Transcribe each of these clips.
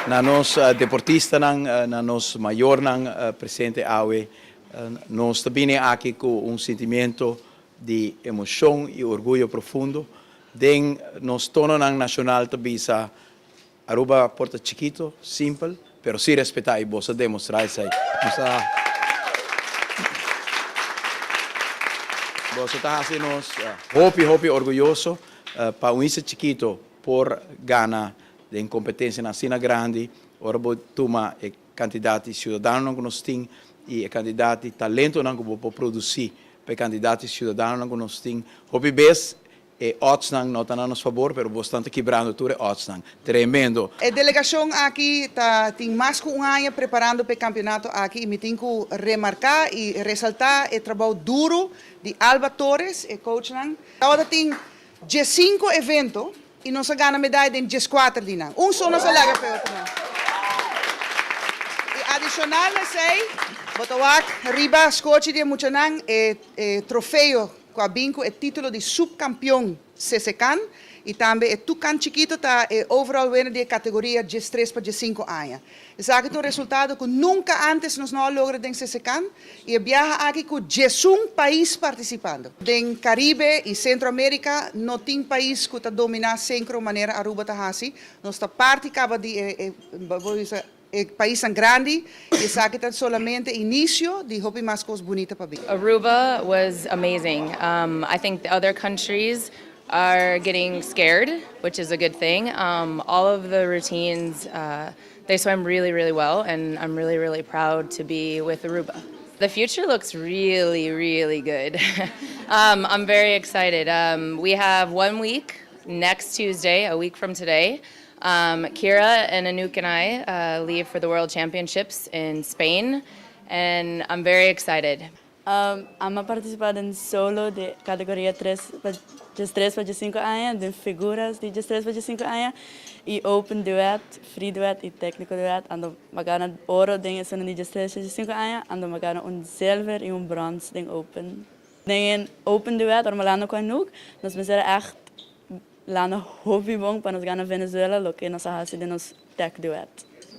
Na nos deportistanan, na nos mayornan presente awe, nos ta bini aki ku un sentimiento di emocion y orguyo profundo. Den nos tononan nacional ta bisa, Aruba por ta chikito, simpel, pero si respeta y bos a demostra esey. Nos ta Boso ta haci nos hopi hopi orguyoso pa un isla chikito por gana den competencianan asina grandi. Ora bo tuma e cantidad di ciudadanonan cu nos tin y e cantidad di talentonan cu bo por produci pa e cantidad di ciudadanonan cu nos tin, hopi bes E oddsnan no ta na nos fabor, pero bosnan ta kibrando tur e oddsnan. Tremendo! E delegacion aki ta tin mas cu un aña preparando pa e campeonato aki y mi tin cu remarca y resalta e trabou duro di Alba Torres, e coachnan. Tabata tin diescinco evento y nos a gana medaya den diescuater di nan. Un so nos a laga pa e otronan. Y adicional na esey, bo ta wak riba scochi di e muchanan e trofeo ku a bin ku e título di supkampion Sesekan i tambe e Tukan Chikito ta e overall winner di e kategoria diestres pa diesinku aña. Esaki ta un resultado ku nunka ántes nos no a logra den Sesekan i e biaha aki ku diesun pais partisipando. Den Karibe i Sentro Amerika no tin pais ku ta dominá senkro manera Aruba ta hasi. Nos ta parti kaba di e, bo bisa, E paisnan grandi y esaki ta solamente inicio di hopi mas cos bunita pa bin. Aruba was amazing. I think the other countries are getting scared, which is a good thing. All of the routines, they swam really, really well and I'm really, really proud to be with Aruba. The future looks really, really good. I'm very excited. We have one week next Tuesday, a week from today. Kira and Anouk and I leave for the World Championships in Spain and I'm very excited. Ami a participa den solo di categoria tres pa diestres pa diescinco aña, den figuras di diestres pa diescinco aña y open duet, free duet y tecnico duet. Ando mi a gana oro den esunnan di diestres pa diescinco aña, ando mi a gana un zilver y un brons den open. Den open duet ora mi a landa cu Anouk nos mester a echt Lana hopi bon pa nos gana Venezuela loke nos a hasi den nos tech duet.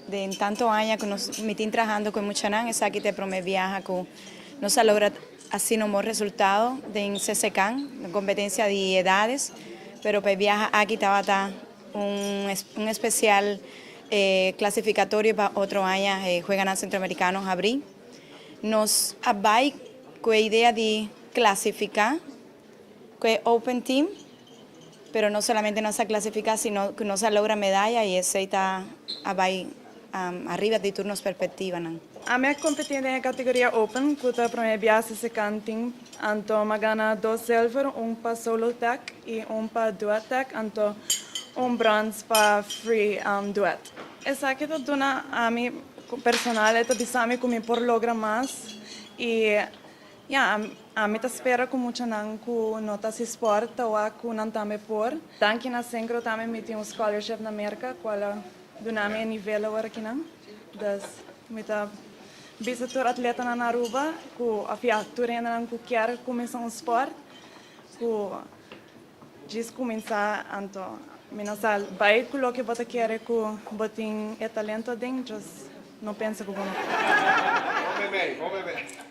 Den tanto aña ku nos mi tin trahando ku e muchanan esaki ta e prome biaha ku nos a logra asina un bon resultado den CCCAN, den kompetensia di edades, pero pa e biaha aki tabata un un espesial klasifikatorio pa otro aña e Jueganan Centroamericano habrí. Nos a bai ku e idea di klasifiká Cu e Open Team, pero no solamente nos a clasifica sino cu nos a logra medaya y esey ta a bay ariba di tur nos perspectivanan. Ami a competi den e categoria Open cu ta prome bia CCK tin, anto mi a gana dos zilver, un pa solo tech y un pa duet tech, anto un brons pa free duet. Esaki ta duna ami personal e ta bisa mi cu mi por logra mas y Ya, ami ta spera ku muchanan ku no ta hasi sport ta wak ku nan tambe por. Danki na Synchro tambe mi tin un scholarship na Merka kual a duna mi e nivel awor akinan. Dus mi ta bisa tur atletanan na Aruba ku of ya tur hendenan ku kier kuminsa un sport ku djis kuminsa anto mi no sa bai ku loke bo ta kere ku bo tin e talento aden just no pensa ku bo no por.